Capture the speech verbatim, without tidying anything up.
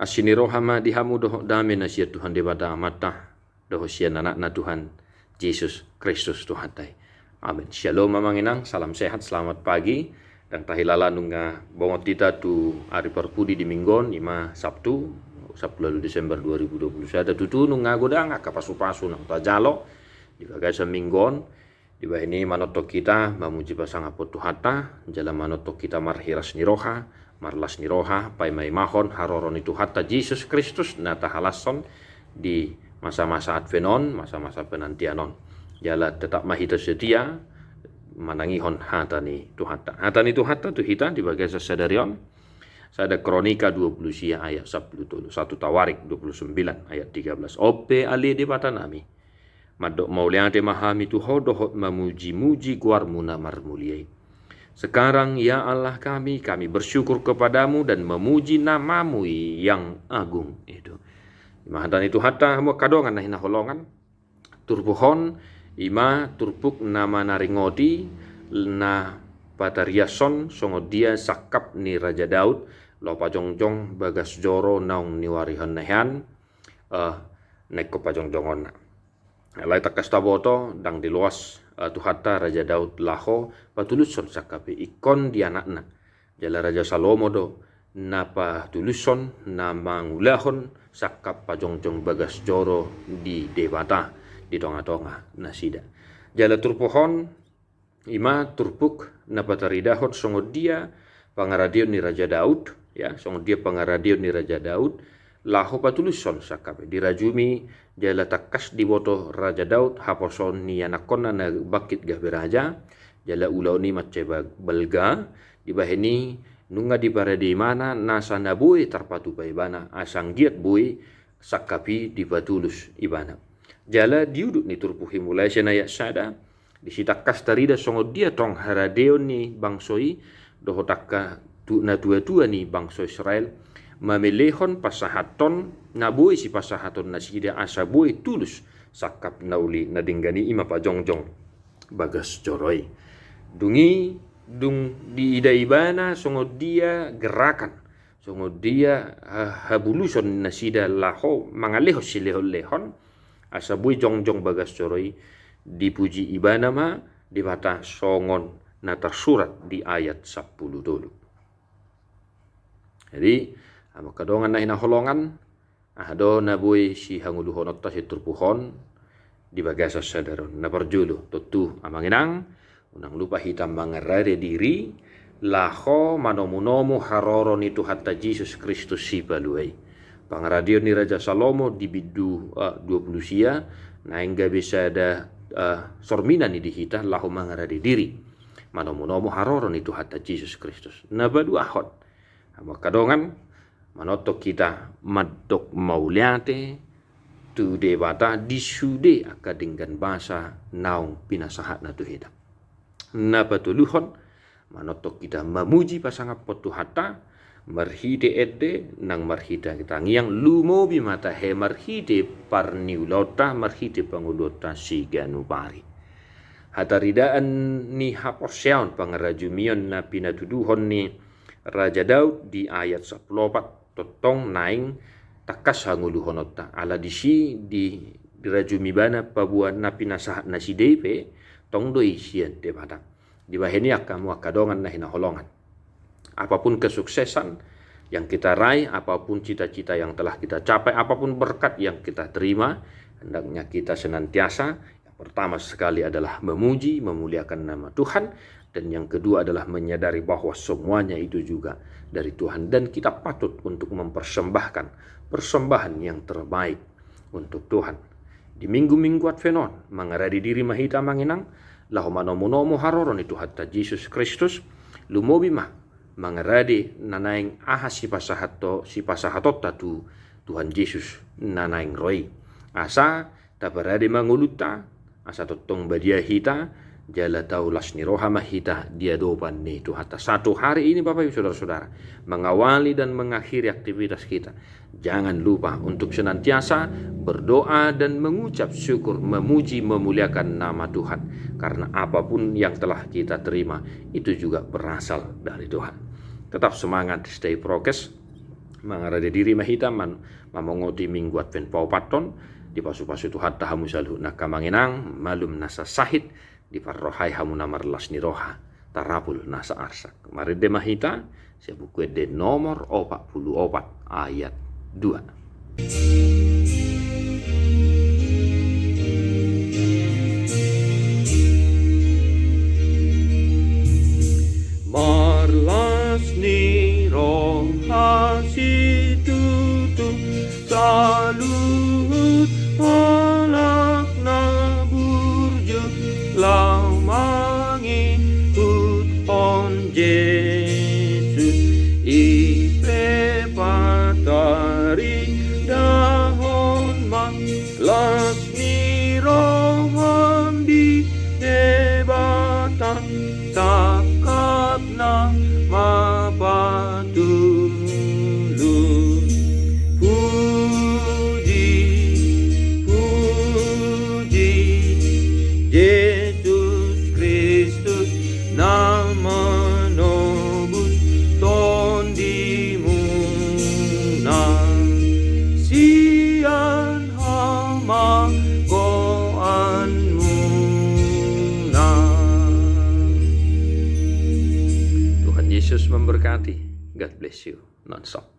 Asi ni roha ma di hamu dohot dame na sian Tuhan Debata Amanta dohot sian Anakna Tuhan Jesus Kristus Tuhanta i. Amen. Shalom amang inang, salam sehat, selamat pagi. Ndang tahilala nunga bongot hita tu ari parpudi di minggu on, ima Sabtu, Sabtu lalu Desember dua ribu dua puluh sada. Tutu nunga godang angka pasupasu naung tajalo di bagasan minggu on. Dibahen i manongtong hita mamuji pasangaphon Tuhanta, jala manongtong hita marhiras ni roha, marlas ni roha, paimaimahon haroro ni Tuhanta Jesus Kristus na tahalashon di masa-masa Advent on, masa-masa penantian on. Jala tetap ma hita setia manangihon hata ni Tuhanta. Hata ni Tuhanta tu hita di bagasan sadari on, sada Kronika dua puluh sia ayat sampulu tolu, satu Tawarik dua puluh sembilan ayat tiga belas. On pe ale Debatanami, mandok mauliate ma hami tu Ho dohot mamuji-muji goarMu na marmulia i. Sekarang, ya Allah kami, kami bersyukur kepada-Mu dan memuji nama-Mu yang agung itu. Ima hata ni Tuhanta, hamu angka dongan na hinaholongan. Turpuk on, ima turpuk na manaringoti, na patariashon songon dia sangkap ni Raja Daud laho pajongjong bagas joro naung niuarihonna hian, eh, na ingkon pajongjongonna. Alai tangkas taboto, ndang diloas, eh, Tuhanta Raja Daud laho patulushon sangkap i, ingkon di anakna. Jala Raja Salomo do na patulushon, na mangulahon sangkap pajongjong bagas joro di Debata di tonga-tonga nasida. Jala turpuk on, ima turpuk na pataridahon songon dia pangaradeon ni Raja Daud, ya, songon dia pangaradeon ni Raja Daud, laho patulushon sangkap i. Dirajumi jala tangkas diboto Raja Daud haposoon ni anakkonna na bangkit gabe raja, jala ulaon i mansai bag-, balga, dibahen i nunga diparade ibana nasa na boi tarpatupa ibana, asa anggiat boi sangkap i dipatulus ibana. Jala di udut ni turpuk i mulai sian ayat sada, disi tangkas tarida songon dia tong haradeon ni bangso i dohot angka tu-, natua-tua ni bangso Israel, mamelehon pasahathon na boi sipasahaton nasida asa boi tulus sangkap na uli na denggan i, ima pajongjong bagas joro i. Dung i, dung diida ibana songon dia gerakan, songon dia, ha-, habuluson nasida laho mangalehon silehon-lehon, asa boi jongjong bagas joro i, dipuji ibana ma Debata songon na tarsurat di ayat sampulu tolu. Jadi, hamu angka dongan na hinaholongan, aha do na boi sihangoluhononta sian turpuk on di bagasan sadari on? Na parjolo, tontu amang inang, unang lupa hita mangarade diri laho manomunomu haroro ni Tuhanta Jesus Kristus Sipalua i. Pangaradeon ni Raja Salomo di bindu, eh, dua puluh sia, naeng gabe sada, eh, sorminan i di hita laho mangarade diri manomunomu haroro ni Tuhanta Jesus Kristus. Na paduahon, hamu angka dongan, manongtong hita mandok mauliate tu Debata di sude angka denggan basa naung pinasahatna tu hita. Na patoluhon, manongtong hita mamuji pasangaphon Tuhanta marhite ende nang marhite tangiang, lumobi ma tahe marhite parniulaonta, marhite pangoluonta siganup ari. Hataridaan ni haporseaon pangarajumion na pinatuduhon ni Raja Daud di ayat sampulu opat tongtong naeng tangkas hangoluhononta. Ala disi di, dirajumi ibana paboa na pinasahat nasida i pe tong do i sian Debata. Dibahen i angka, hamu angka dongan na hinaholongan, apapun kesuksesan yang kita raih, apapun cita-cita yang telah kita capai, apapun berkat yang kita terima, hendaknya kita senantiasa, yang pertama sekali adalah memuji, memuliakan nama Tuhan, dan yang kedua adalah menyadari bahwa semuanya itu juga dari Tuhan dan kita patut untuk mempersembahkan persembahan yang terbaik untuk Tuhan. Di minggu-minggu Advent on, mangarade diri ma hita amang inang laho manomunomu haroro ni Tuhanta Jesus Kristus, lumobi ma mangarade na naeng aha sipasahat-, sipasahatonta tu Tuhan Jesus na naeng ro i. Asa taparade ma ngolunta, asa tongtong badia hita, jala tau las ni roha ma hita di adopan ni Tuhanta. Satu hari ini, Bapak Ibu Saudara-saudara, mengawali dan mengakhiri aktivitas kita, jangan lupa untuk senantiasa berdoa dan mengucap syukur, memuji, memuliakan nama Tuhan. Karena apapun yang telah kita terima, itu juga berasal dari Tuhan. Tetap semangat, stay prokes. Mangarade diri ma hita man-, mamongoti Minggu Advent paopathon, dipasupasu Tuhanta hamu saluhutna angka amang inang, malum nasa sahit, diparrohai hamu na marlas ni roha, tarapul nasa arsak. Marende ma hita, sian Buku Ende nomor opat pulu opat ayat dua. Marlas ni roha situtu, saluhut halak na burju laho mangihuthon Jesus. I pe pataridahon ma las ni roham di Debata, sangkapna ma patulus. Puji, puji, Jesus Kristus na manobus tondimuna sian hamagoanmuna. Tuhan Yesus memberkati. God bless you. Non stop.